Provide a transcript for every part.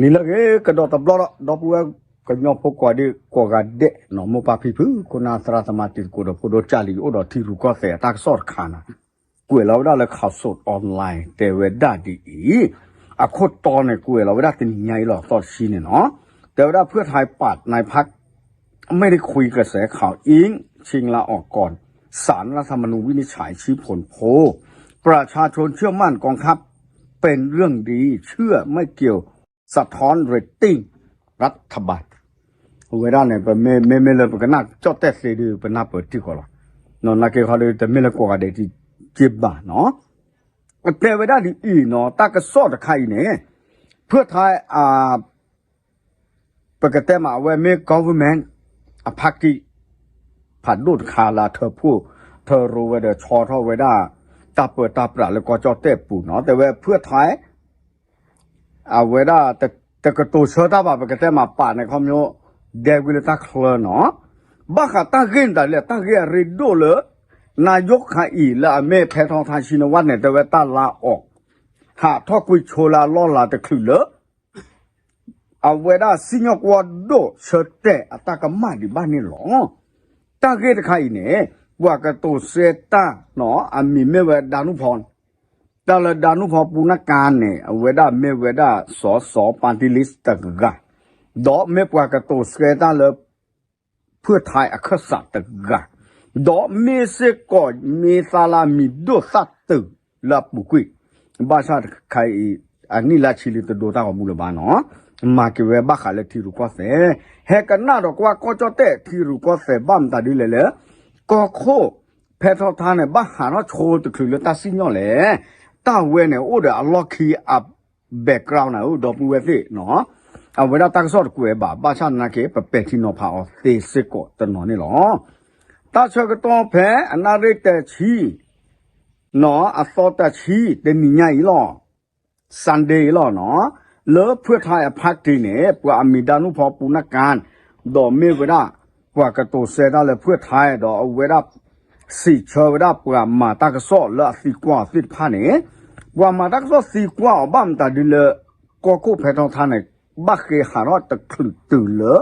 နံၤလၢအဂ့ၤ ကဒီးတဘျီဒီး ဒီပုၢ်ဝဲၢ်ကညီဖိကိးဒံကိးဂၤဒဲးနီၤ မိၢ်ပၢ်ဖံဖု ခိၣ်နၢ်သရၣ်သမါတံၤသကိးဒီးဖိဒိၣ်ကၢ်လံ အိၣ်ဒီးထံရူၢ်ကီၢ်သဲးအတၢ်ကစီၣ်တခါနီၤ ကွဲးလီၤဝဲဒၣ်လၢ ข่าวสดออนไลน์ တဲဝဲဒၣ်ဒ်အံၤ, အခိၣ်တီန့ၣ် ကွဲးလီၤဝဲဒၣ်တနံၤညါအံၤလီၤ သီတဆံန့ၣ်နီၤ, တဲဝဲဒၣ် เพื่อไทยปาดนายพรรค ไม่ได้คุยกระแสข่าวอิ๊ง ชิงลาออกก่อน ศาลรัฐธรรมนูญวินิจฉัยชี้ผลโพล ประชาชนเชื่อมั่นกองทัพเป็นเรื่องดี เชื่อไม่เกี่ยว สะท้อนเรตติ้งรัฐบาล အဝဲဒၣ်န့ၣ် ပမ့မ့ၢ်လၢပကနၣ်ကၠီၣ်တဲၣ်သ့ဒီး ပနၢ်ပၢၢ်ထံဃီလီၤ. နာ်က့ခီဒီး တမ့ၢ်လၢကိးဂၤဒဲး က့ဘၣ်နီၤ, တဲဝဲဒၣ်ဒ်အံၤနီၤ တၢ်ကစီၣ်တခါအံၤန့ၣ် ဖုၣ်ထါ ပကတဲမး အဝဲမ့ၢ် government အဖါတံၢ် ဖးဒိၣ်တခါလၢအထၢဖှိၣ် ထၢရိဝဲဒီးဆီထီၣ်ဝဲဒၣ် တၢ်ပၢတၢ်ပြးလၢကီၢ်ကၠီၣ်တဲၣ်ပူၤနီၤ တဲဝဲဖုၣ်ထါ အဝဲဒၣ် တကတိၤဆၢတၢ်ဘၣ် ပကတဲမးပာ်န့ၣ်ခီဖျိ ဒဲဝံၤလၢတၢ်ချၢနီၤ, ဘၣ်ဃးတၢ်ဂ့ၢ်န့ၣ်တၢ်လဲၣ် တၢ်ဂ့ၢ်အရ့ဒိၣ်လၢ နၤယိၣ်ခါအံၤလၢအမ့ၢ်ဖဲထီထါဆံနဝၣ်န့ၣ် တဲဝဲတၢ်လါအီၣ် ဟးထီၣ်ကွံာ်ဆိလၢအလီၢ်လၤတချုးလၢ အဝဲဒၣ်စံၣ်ညီၣ်ကွီၢ်ဒိၣ်ဆၢတဲာ်အတၢ်ကမၣ်ဒံးဘၣ်န့ၣ်လီၤ. တၢ်ဂ့ၢ်တခါအံၤန့ၣ် ပှၤကတိၤဆၢတၢ်နီၤ အမံၤမ့ၢ်ဝဲဒၣ်နုၣ်ဖီ တၢ်လၢဒၣ်နုၣ်ဖီပူနၢ်ကါန့ၣ် အဝဲဒၣ်မ့ၢ်ဝဲဒၣ် စီၤစီၤ party list တဂၤ, ဒီးမ့ၢ်ပှၤကတိၤဆှဲတၢ်လၢ ဖုၣ်ထါအခၢၣ်စးတဂၤ, ဒီးမ့ၢ်စ့ၢ်ကီး မ့ၢ်သးလၢအမံၤဒိၣ်သၣ်တုာ်လၢအပူၤကွံာ်, ဘၣ်ဆၣ်တခါအံၤ အနံၣ်လၢဆံလံတဒိတၢ်ဂီၤမူလၢၤဘၣ်နီၤ, မၤက့ၤဝဲဘၣ်ဃးလၢထံရူၢ်ကီၢ်သဲး, ဟဲကနၣ်ဒီးကွၢ်ကီၢ်ကၠီၣ်တဲၣ်ထံရူၢ်ကီၢ်သဲးဘၣ်မတၤဒ်လဲၣ်လဲၣ်, ကီၢ်ခိၣ်ဖဲထီထါန့ၣ် ဘၣ်ဟးထီၣ်ဆိတချုးလၢတၢ်စံၣ်ညီၣ်လဲၣ်, တၢ်ဝဲန့ၣ်အိၣ်ဒီးအလီၢ်ခံအ background န့ၣ် ဒီပုၢ်ဝဲၢ်သ့ၣ်နီၤ, အဝဲဒၣ်တၢ်ကစီၣ်တကွဲးဘၣ် ဘၣ်ဆၣ်နာ်က့ ပပဲာ်ထံနီၤဖးအီၤသ့စ့ၢ်ကီးတနီၤန့ၣ်လီၤ. တၢ်ဆၢကတီၢ်ဖဲအနၣ်ရံၣ်တဆံ နီၤ အသီတဆံ တနံၤညါအံၤလီၤ Sunday အံၤလီၤနီၤ, လၢဖုၣ်ထါအ party န့ၣ် ပှၤအမံၤဒၣ်နုၣ်ဖီပူနၢ်ကါ ဒီးမ့ၢ်ဝဲဒၣ် ပှၤကတိၤဆှဲတၢ်လၢဖုၣ်ထါဒီးအဝဲဒၣ် စံးဆၢဝဲဒၣ်ပှၤမၤတၢ်ကစီၣ်လၢအသံကွၢ်အီၤသ့ၣ်တဖၣ်န့ၣ်, ပှၤမၤတၢ်ကစီၣ်သံကွၢ်အီၤဘၣ်မတၤဒ်လၢ ကီၢ်ခိၣ်ဖဲထီထါန့ၣ် ဘၣ်ဃ့ဟးထီၣ်တချုးတုၤလၢ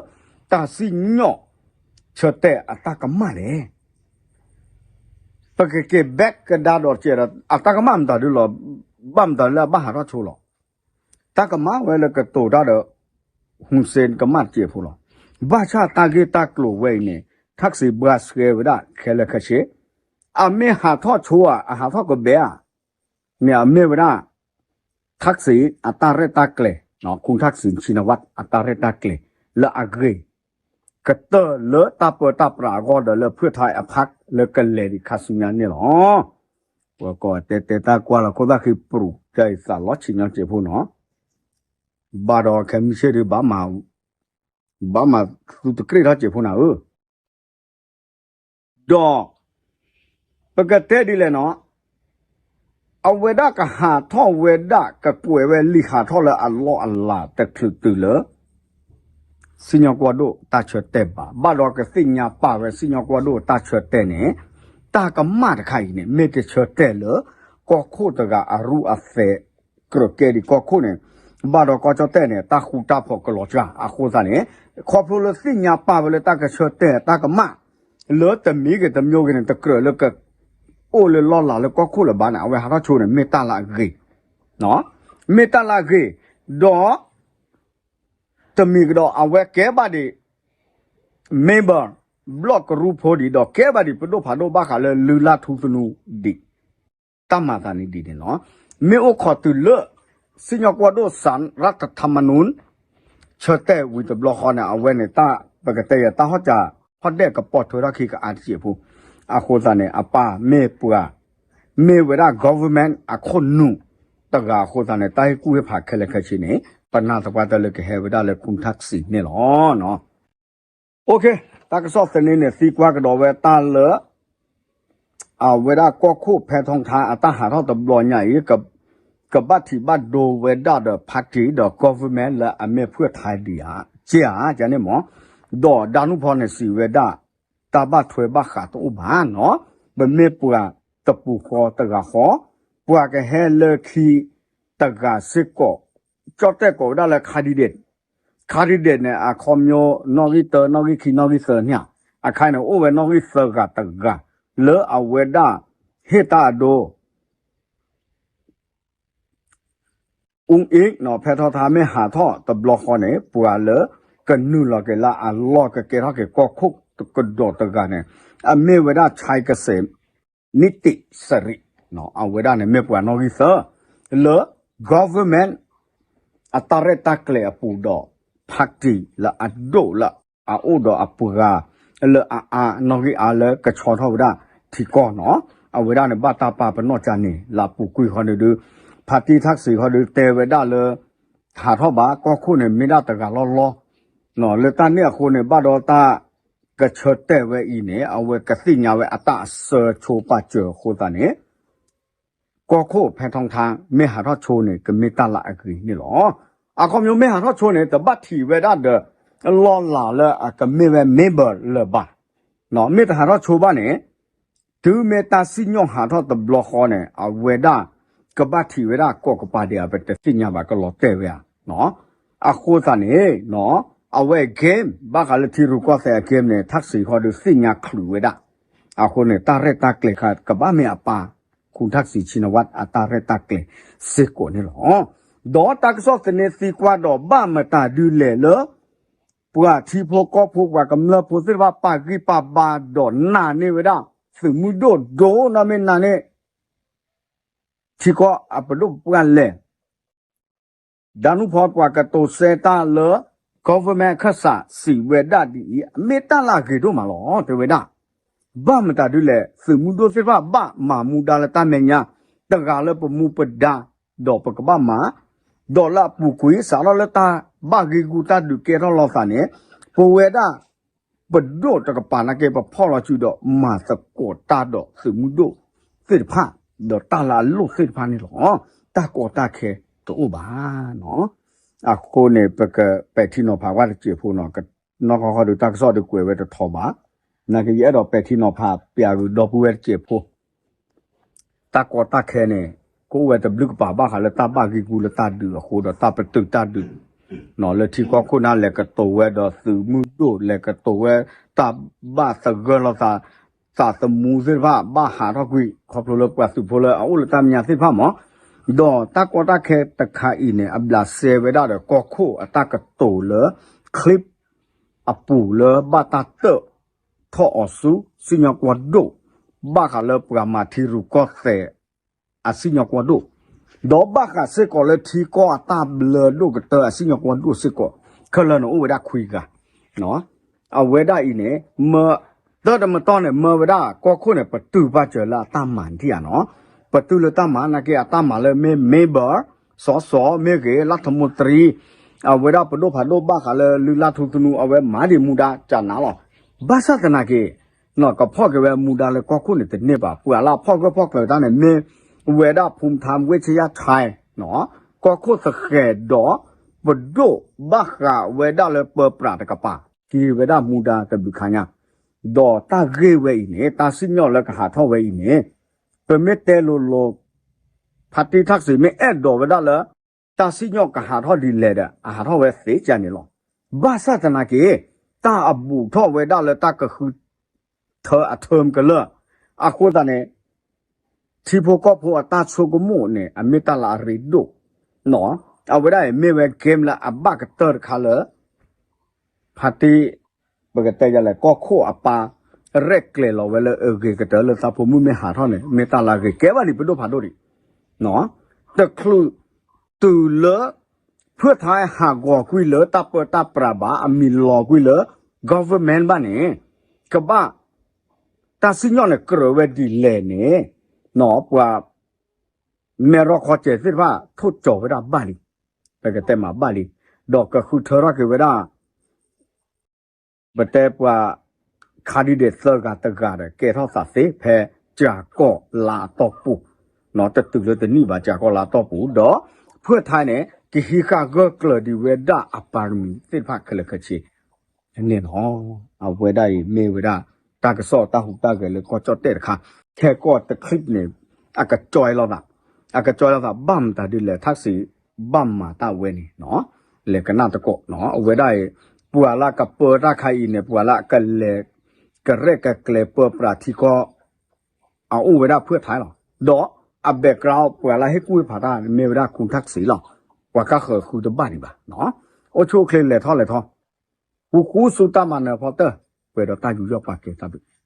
တၢ်စံၣ်ညီၣ်ဆၢတဲာ်အတၢ်ကမၣ်လဲၣ်. ပကက့ၤ back ကဒါဒီးစဲးဒီး အတၢ်ကမၣ်မတၤဒ်လီၤ, ဘၣ်မတၤလၢအဘၣ်ဟးထီၣ်ဆိလီၤ. တၢ်ကမၣ်ဝဲလၢကတိၤတၢ်ဒီး Hun Sen ကမၣ်တစဲးဖိလီၤ. ဘၣ်ဆၣ်တၢ်ဂ့ၢ်တၢ်ကျိၤဝဲအံၤန့ၣ် ထၣ်စံးဘှါဆှဲဝဲဒၣ်ခဲလၢာ်ခဲဆ့, အမ့ၢ်ဟးထီၣ်ဆိဧါ အဟးထီၣ်ကဘဲဧါ န့ၣ်အမ့ၢ်ဝဲဒၣ် ထၣ်စံးအတၢ်ရဲၣ်တၢ်ကျဲၤ, ခူၣ်ထၣ်စံးဆံနဝၣ်အတၢ်ရဲၣ်တၢ်ကျဲၤ လၢအဂ့ၤ ကတၢၢ်လၢတၢ်ပၢတၢ်ပြးအဂီၢ်ဒီးလၢဖုၣ်ထါအ party လၢကလဲၤဒံးခါဆူညါန့ၣ်လီၤ. ပှၤကိးတဲတဲတၢ်ကွၢ်လီၤခိၣ်သၣ်ဃံပြူၤ တၢ်အံၤသးလီဆံးညီစဲးဖိနီၤ, ဘၣ်ဒီးခဲမုၢ်ဆ့ၣ်ဒုး ဘၣ်မၤသူတကြ့ၢ်ထီၣ်စဲးဖိနၤဧၢ ဒီး ပကတဲဒ်လဲၣ်နီၤ, အဝဲဒၣ်ကဟးထီၣ်ဝဲဒၣ် ကကွဲးဝဲလံာ်ဟးထီၣ်လၢအလီၢ်အလၤတချုးတုၤလၢ စံၣ်ညီၣ်ကွီၢ်ဒိၣ်တၢ်ဆၢတဲာ်ဘၣ်, ဘၣ်ဒီးကသ့ၣ်ညါပာ်ဝဲစံၣ်ညီၣ်ကွီၢ်ဒိၣ်တၢ်ဆၢတဲာ်န့ၣ်, တၢ်ကမၣ်တခါအံၤန့ၣ် မ့ၢ်တဆၢတဲာ်လၢ ကီၢ်ခိၣ်တဂၤအရူၢ်အသဲး ကြၢးကဲဒံးကီၢ်ခိၣ်န့ၣ်, ဘၣ်ဒီးကီၢ်ကၠီၣ်တဲၣ်န့ၣ် တၢ်ဃူတၢ်ဖိးကလီၤစှၤအဃိသတးန့ၣ်, ခီဖျိလၢသ့ၣ်ညါပာ်ဝဲလၢတၢ်ကဆၢတဲာ်တၢ်ကမၣ် လၢတမံၤဂ့ၤတမံၤဂ့ၤန့ၣ် တကြၢးလၢက အိၣ်လၢလီၢ်လၤလၢကီၢ်ခိၣ်လၢၤဘၣ်န့ၣ် အဝဲဟးထီၣ်ဆိန့ၣ် မ့ၢ်တၢ်လၢအဂ့ၤ, မ့ၢ်တၢ်လၢအဂ့ၤ, ဒီး တမံၤကဒီး အဝဲကဲဘၣ်ဒံး member ဘျီၣ်ကရူၢ်ဖိဒံး ဒီးကဲဘၣ်ဒံးပဒိၣ်ဖးဒိၣ်ဘၣ်ဃးလၢလုၢ်လၢ်ထူသနူဒံး တၢ်မၤသးန့ၣ်ဒ်န့ၣ်လီၤ. မ့ၢ်အိၣ်ခိးတုၤလၢ စံၣ်ညီၣ်ကွီၢ်ဒိၣ် ศาลรัฐธรรมนูญ ဆၢတဲာ်ဝံၤတဘျီဃီန့ၣ် အဝဲန့ၣ်တၢ် ပကတဲယၤတၢ်ဟီၣ်စၢၤ ဟီၣ်ဒဲၣ်ကပီၤထွဲထီၣ်ခံကအါတစဲးဖိ အဃိသတးန့ၣ် အပၢ်မ့ၢ်ပှၤ မ့ၢ်ဝဲဒၣ် government အခိၣ်နူာ်တဂၤအဃိသတးန့ၣ် တၢ်ဟ့ၣ်ကူၣ်ဟ့ၣ်ဖးခဲလၢာ်ခဲဆ့န့ၣ် ပနာ်သပှၢ်တၢၢ်လၢကဟဲဝဲဒၣ်လၢ ခူၣ်ထၣ်စံးန့ၣ်လီၤ. တၢ်ကစီၣ်သန့န့ၣ် သံကွၢ်ကဒီးဝဲတၢ်လၢ အဝဲဒၣ်ကီၢ်ခိၣ်ဖဲထီထါအတၢ်ဟးထီၣ်တဘျီညါအံၤ ကဘၣ်ထံးဘၣ်ဒိဝဲဒၣ်ဒီး party ဒီး government လၢအမ့ၢ်ဖုၣ်ထါဒံးဧါ ကဲဧါ ကန့ၣ်မ့ၢ်, ဒီးဒၣ်နုၣ်ဖီန့ၣ်စံးဝဲဒၣ် တၢ်ဘၣ်ထွဲဘၣ်ဃးတအိၣ်ဘၣ်နီၤ, ပမ့ၢ်ပှၤတပူၤဃီတဂၤဃီ, ပှၤကဟဲလၢခံတဂၤစ့ၢ်ကီး ကၠီၣ်တဲၣ်ကိးဝဲဒၣ်လၢ candidate, candidate န့ၣ် အခီပညီ နီၣ်ဂံၢ်တၢ နီၣ်ဂံၢ်ခံ နီၣ်ဂံၢ်သၢန့ၣ်ဧါ, အခါန့ၣ် အိၣ်ဝဲနီၣ်ဂံၢ်သၢဂၤတဂၤ လၢအဝဲဒၣ် ဟ့ၣ်တၢ်အဒိ အူအ့ၣ်နီၤ ဖဲထီၣ်ထါမ့ၢ်ဟးထီၣ်တဘျီဃီန့ၣ် ပှၤလၢ ကနုာ်လီၤက့ၤလၢအလီၢ်ကကဲထီၣ်က့ၤကီၢ်ခိၣ်ကဒီးတဂၤန့ၣ် အမ့ၢ်ဝဲဒၣ် ဆဲကစဲး နံၣ်တံးစရံး, အဝဲဒၣ်န့ၣ်မ့ၢ်ပှၤနီၣ်ဂံၢ်သၢ လၢ government အတၢ်ရဲၣ်တၢ်ကျဲၤအပူၤဒီး party လၢအဒိၣ်လၢအအိၣ်ဒီးအပှၤ လၢအအါနီၣ်ဂံၢ်အါလၢကဆီထီၣ်ဝဲဒၣ်ထံကီၢ်နီၤ, အဝဲဒၣ်န့ၣ်ဘၣ်တၢ်ပာ်ပနီၣ်ကၢန့ၣ် လၢအပူၤကွံာ်ဃီန့ၣ်ဒုး ဖါတံၢ်ထၣ်စံးဃီဒုးတဲဝဲဒၣ်လၢ ဟးထီၣ်ဘၣ် ကီၢ်ခိၣ်န့ၣ် မ့ၢ်ဒၣ်တဂၤလီၢ်လီၢ်, လၢတၢ်န့ၣ်အဃိန့ၣ် ဘၣ်ဒီးတၢ်ကဆၢတဲာ်ဝဲအံၤန့ၣ် အဝဲကသ့ၣ်ညါဝဲအတၢ်အစၢဆိပာ်စၢၤအဃိသတးန့ၣ် ကီၢ်ခိၣ်ဖဲထီၣ်ထါ မ့ၢ်ဟးထီၣ်ဆိန့ၣ် ကမ့ၢ်တၢ်လၢအဂ့ၤန့ၣ်လီၤ. အခီပညီမ့ၢ်ဟးထီၣ်ဆိန့ၣ် တဘၣ်ထံးဝဲဒၣ်ဒီး လီၢ်လၤလၢအကမ့ၢ်ဝဲ member လၢၤဘၣ်, မ့ၢ်တဟးထီၣ်ဆိဘၣ်န့ၣ် တုၤမ့ၢ်တၢ်စံၣ်ညီၣ်ဟးထီၣ်တဘျီဃီန့ၣ် အဝဲဒၣ် ကဘၣ်ထံးဝဲဒၣ်ကိးကပၤဒံးဧါ ပတသ့ၣ်ညါဘၣ် ကလီၤတဲာ်ဝဲဧါ. အဃိသတးန့ၣ် အဝဲအ game ဘၣ်ဃးလၢထံရူၢ်ကီၢ်သဲးအ game န့ၣ် ထၣ်စံးဃီဒုးသ့ၣ်ညါချုးဝဲဒၣ်, အဃိန့ၣ် တၢ်ရဲၣ်တၢ်ကျဲၤဃးကဘၣ်မ့ၢ်အပၢ် ခူထၣ်စံးဆံနဝၣ်အတၢ်ရဲၣ်တၢ်ကျဲၤစ့ၢ်ကီးန့ၣ်လီၤ. ဒီးတၢ်ကစီၣ်သန့သံကွၢ်ဒီး ဘၣ်မတၤဒုးလဲၣ်လၢ ပှၤထံဖိကီၢ်ဖိ ပှၤကမျၢၢ်ဖိသ့ၣ်တဖၣ် ပာ်ဂံၢ်ပာ်ဘါဒီးနာ်န့ၢ်ဝဲဒၣ် သုးမုၢ်ဒိၣ်ဒိၣ် နီၢ်မ့ၢ်နာ်န့ၢ် ထံကီၢ်အပဒိၣ်ပပှၢ်လဲၣ် ဒၣ်နူၣ်ဖီ ပှၤကတိၤစဲတၢ်လၢ government အခၢၣ်စးစံးဝဲဒၣ်ဒ်အံၤ အမ့ၢ်တၢ်လၢအဂ့ၤဒိၣ်မးလီၤ တဲဝဲဒၣ်. ဘၣ်မတၤဒုးလဲၣ် သုးမုၢ်ဒိၣ်သ့ၣ်တဖၣ်ဘၣ်မၤမူဒါလၢတၢ်မဲာ်ညါ တဂၤလၢပမူပဒါ ဒီးပကဘၣ်မၤ ဒီးလၢအပူၤကွံာ် စးထီၣ်လၢတၢ်ဘၣ်ဂ့ၢ်ဂူၢ်တၢ်ဒုးကဲထီၣ်လိာ်သးန့ၣ် ပဝဲဒၣ် ပဒိၣ်တကပၤနာ်က့ ပဖီၣ်လီၤစုဒီး မၤသကိးတၢ်ဒီးသုးမုၢ်ဒိၣ်သ့ၣ်တဖၣ် ဒီးတၢ်လၢအလိၣ်သ့ၣ်တဖၣ်န့ၣ်လီၤ. တၢ်ကီတၢ်ခဲတအိၣ်ဘၣ်နီၤ. အဃိန့ၣ် ပကပဲာ်ထံနီၤဖးဝဲတစဲးဖိနီၤ, နီၢ်ခီဃီဒီးတၢ်ကစီၣ်ဒုးကွဲးဝဲတထီဘၣ်, နာ်က့ ယအဲၣ်ဒိးပဲာ်ထံနီၤဖးပျးဂုာ်ဒီပုၢ်ဝဲၢ်တစဲးဖိ တၢ်ကီတၢ်ခဲန့ၣ် ကအိၣ်ဝဲတဘျုးကပၤဘၣ်ဃးလၢတၢ်ဘၣ်ဂ့ၢ်ဂူၢ်လၢတၢ်ဒုးအဃိဒီးတၢ်ပတုာ်တၢ်ဒုး လၢထံကီၢ်ခိၣ်န့ၣ် လဲၤကတိၤဝဲဒီးသုးမုၢ်ဒိၣ် လဲၤကတိၤဝဲတၢ်ဘၣ်သဂၢၢ်လိာ်သး သးသမူသ့ၣ်တဖၣ်ဘၣ်ဟးထီၣ်ကွံာ် ခီဖျိလၢပှၤသုးဖိလၢအအိၣ်လၢတၢ်မဲာ်ညါသ့ၣ်တဖၣ်မး, ဒီးတၢ်ကီတၢ်ခဲတခါအံၤန့ၣ် အဘျးစဲဝဲဒၣ်ဒီးကီၢ်ခိၣ်အတၢ်ကတိၤလၢ clip အပူၤလၢဘၣ်တၢ်တၢၣ်ထီၣ်အီၤဆူ စံၣ်ညီၣ်ကွီၢ်ဒိၣ် ဘၣ်ဃးလၢပှၤမၤထံရူၢ်ကီၢ်သဲး အစံၣ်ညီၣ်ကွီၢ်ဒိၣ်, ဒီးဘၣ်ဃးစ့ၢ်ကီးလၢထံကီၢ်အတၢ်ဘျၢဒိၣ်ကတၢၢ်အစံၣ်ညီၣ်ကွီၢ်ဒိၣ်စ့ၢ်ကီး ခဲလၢာ်န့ၣ်အိၣ်ဝဲဒၣ်ခွံဂၤ, အဝဲဒၣ်အံၤန့ၣ် မၢ တၢ်တမတီၢ်န့ၣ် မၢဝဲဒၣ်ကီၢ်ခိၣ်န့ၣ် ပတုာ်ပာ်စၢၤလၢအတၢ်မၤဒံးဧါနီၤ, ပတုာ်လၢတၢ်မၤနာ်က့ အတၢ်မၤလၢမ့ၢ် member စီၤစီၤမ့ၢ်ဂ့ၤ လၢထမူတရံ အဝဲဒၣ်ပဒိၣ်ဖးဒိၣ်ဘၣ်ဃးလၢလုၢ်လၢ်ထူသနူ အဝဲမၤဒံးမူဒါကနၤလီၤ, ဘၣ်ဆၣ်သနာ်က့ ကဖီၣ်က့ၤဝဲမူဒါလၢကီၢ်ခိၣ်န့ၣ်တန့ၢ်ဘၣ်, ပှၤလၢအဖီၣ်ဂၢၢ်ဖီၣ်ကျၢၤတၢ်န့ၣ် မ့ၢ်ဝဲဒၣ် ဖူမထါ ဝ့ၢ်ဆ့ယၢ်ထါ ကီၢ်ခိၣ်သဃဲးဒီး ပဒိၣ်ဘၣ်ဃးဝဲဒၣ်လၢပၢပြးတကပၤ က့ၤဝဲဒၣ်မူဒါတဘျုးခါညါ, ဒီးတၢ်ဂ့ၢ်ဝဲအံၤန့ၣ် တၢ်စံၣ်ညီၣ်လၢကဟးထီၣ်ဝဲအံၤန့ၣ် ပမ့ၢ်တဲလိၤလိၤ ဖါတံၢ်ထၣ်စံးမ့ၢ်အဲၣ်ဒိးဝဲဒၣ်လၢ တၢ်စံၣ်ညီၣ်ကဟးထီၣ်ဒ်လဲၣ်ဒီး အဟးထီၣ်ဝဲသ့ကန့ၣ်လီၤ. ဘၣ်ဆၣ်သနာ်က့ တၢ်အဘူးထီၣ်ဝဲဒၣ်လၢတၢ်ကဃုထၢအ term ကလၢာ်, အဃိသတးန့ၣ် ထံဖိကီၢ်ဖိအတၢ်ဆိကမိၣ်န့ၣ် အမ့ၢ်တၢ်လၢအရ့ဒိၣ်, အဝဲဒၣ်အံၤမ့ၢ်ဝဲ game လၢအဘၣ်ကတၢၢ်တခါလၢ ဖါတံၢ် ပကတဲယလဲၣ် ကီၢ်ခိၣ်အပၢ် ရဲၣ်ကျဲၤလီၤဝဲလၢအဂ့ၤကတၢၢ်လၢသးဖိမုၣ်မ့ၢ်ဟးထီၣ်န့ၣ် မ့ၢ်တၢ်လၢအဂ့ၤကဲဘၣ်လံ ပဒိၣ်ဖးဒိၣ်ဒံး, တချုးတုၤလၢ ဖုၣ်ထါဟးဂီၤကွံာ်လၢတၢ်ပၢတၢ်ပြးဘၣ် အမံၤလီၤကွံာ်လၢ government ဘၣ်န့ၣ် ကဘၣ် တၢ်စံၣ်ညီၣ်န့ၣ်ကြၢးဝဲဒ်လဲၣ်န့ၣ် ပှၤ မဲၢ်ရီခီစဲးသ့ၣ်တဖၣ်ထိၣ်ကၠီၤဝဲဒၣ်ဘၣ်လံ, ပကတဲမးဘၣ်လံ, ဒီးကဃုထၢထီၣ်က့ၤဝဲဒၣ် ပတဲပှၤ candidate သၢဂၤတဂၤဒီး ကဲထီၣ်သးသ့ဖဲ ကၠၤကီၢ်လါအတီၢ်ပူၤ, တတုၤလၢတနံၣ်ဘၣ် ကၠၤကီၢ်လါအတီၢ်ပူၤ ဒီး ဖုၣ်ထါန့ၣ် ကဟံးဃာ်ဂၢၢ်ကျၢၤဒံးဝဲဒၣ်အပါရမီသ့ၣ်တဖၣ်ခဲလၢာ်ခဲဆ့ န့ၣ်လီၤ. အဝဲဒၣ်အံၤမ့ၢ်ဝဲဒၣ် တၢ်ကစီၣ်တၢ်ဟူးတၢ်ဂဲၤလၢကီၢ်ကၠီၣ်တဲၣ်တခါ, ခဲကီၢ်တ clip န့ၣ် အကကၠီလိာ်သး, အကကၠီလိာ်သး ဘၣ်မတၤဒ်လဲၣ် ထၣ်စံး ဘၣ်မၤတၢ်ဝဲန့ၣ် လဲၤကနၣ်သကိး အဝဲဒၣ်အံၤ ပှၤလၢကပၢတၢ်ခါအံၤန့ၣ် ပှၤလၢကလဲၤ ကရဲၣ်ကကျဲၤပၢပြးထံကီၢ် အအိၣ်ဝဲဒၣ်ဖုၣ်ထဲလီၤ. ဒီးအ background ပှၤလၢဟ့ၣ်ကူၣ်ဟ့ၣ်ဖးတၢ်န့ၣ် မ့ၢ်ဝဲဒၣ် ခူထၣ်စံလီၤ. ပှၤကဃၢၤဃုတဘၣ်ဒံးဘၣ်. အိၣ်ဆူၣ်အိၣ်ချ့လဲၤထီၣ်လဲၤထီၣ် ဃူဃူဆူတၢ်မၤနၢၤဖီတၢၢ် ပှဲၤဒီးတၢ်ယူးယီၣ်ပာ်ကဲတၢ်ဘျုး